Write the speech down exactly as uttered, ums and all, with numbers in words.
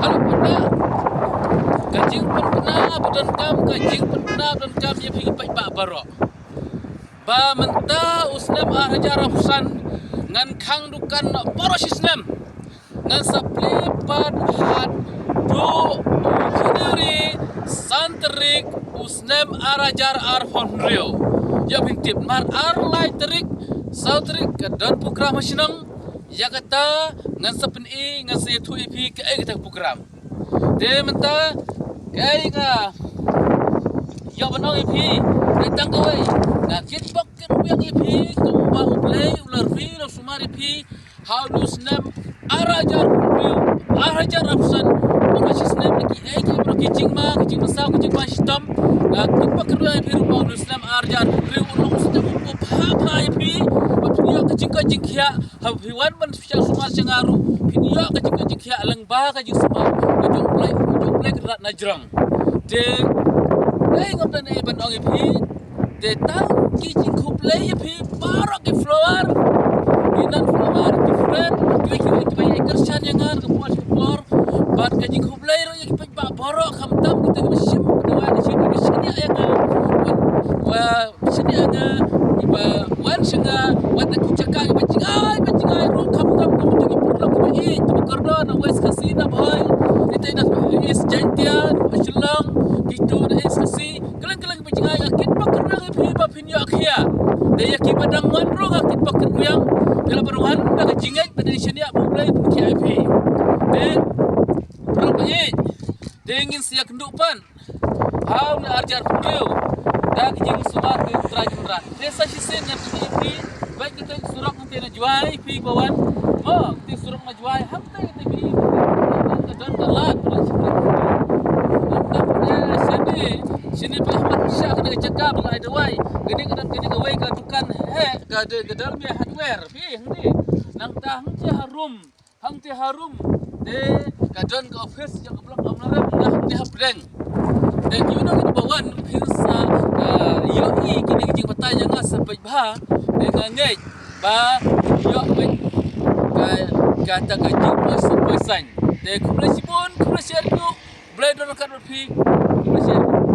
Hello, pynbna. Ka jingpynbna ba donkam, ka jingpynbna ba donkam ïa phi ki paidbah baroh. Ba mynta u snem ar hajar arphew san ngan khang dukan noh baroh shi snem. Ngan sa plie pat haduh u January san tarik u snem ar hajar arphew hynriew. Ïa phin tip namar ar lai tarik, saw tarik ka don program ha shnong. Ïa kata ngan sa pyni, ngan sa ïathuh ïa phi kaei kata ka program. Te mynta kaei nga ïoh ban ong ïa phi, te tang kawei, nga kitbok kitrwiang ïa phi kumba U Blei u la ri la sumar ïa phi ha u snem ar hajar hynriew, ar hajar arphew san, baroh shi snem, ïa kiei kiei baroh, ki jingma, ki jingmynsaw, ki jingma shitom, nga kitbok kitrwiang ïa phi ruh ba u snem ar hajar hynriew un long u snem uba bha bha ïa phi, ba phin ïoh ka jingkoit jingkhiah, haba phi wan ban sumar sha nga ruh phin ïoh ka jingkoit jingkhiah lyngba ka jingsumar ka jong U Blei, ka jong U Blei Kynrad na jrong. Te kaei nga don ei ban ong ïa phi, te tang ki jingkhublei ïa phi baroh ki follower, ki non follower, ki friend, kiwei kiwei kiba ïai kyrshan ïa nga ka por sha ka por. Bad ka jingkhublei ruh ïa ki paidbah baroh, khamtam kita kiba shim, kiba wan, kiba shim, kiba shaniah ïa nga. Wa shaniah ïa nga, kiba wan sha nga, wat na ki jaka kiba jngai, ba jngai ruh, kham kham kum ki paralok kiba ïeit, kiba kordor na West Khasi, na Bhoi, kita na East Jaintia, na Shillong, kito na East Khasi, kylleng kylleng kiba jngai, nga kitbok kitrwiang ïa phi ba phin ïoh khia. Te ïa kiba dang wan ruh nga kitbok kitrwiang, phi la wan da ka jingngeit, da ka jingshaniah ba U Blei un khia ïa phi. Te paralok kiba ïeit, te ngin sa ïakynduh pat ha u ar hajar hynriew da ka jingsumar ka U Trai Kynrad. Te sa shisien ngan pyni ïa phi bad kita ki surok hangtei na Jowai, phi ba wan. Mo, kita ki surok na Jowai, hangtei kita phi, ka don ka lad, ka don shi. Nangta, eh, shane, shane phi hap sha kane ka jaka ba la ai dawai. Kane ka don kane kawei ka dukan, eh, ka de, ka Dalmia Hardware, phi hangtei. Nangta hangtei harum. Hangtei harum, te ka don ka office jong ka block Umlarem, nga hangtei hapdeng. Te kino kino ba wan, phin sa, ah, ïohi kine ki jingbatai jong nga sa peit bha, te nga ngeit ba ïoh peit ka, kata ka jingpoi suk poi saiñ. Te khublei shibun, khublei shihajar nguh, Blei don ryngkat bad phi, khublei shihajar nguh.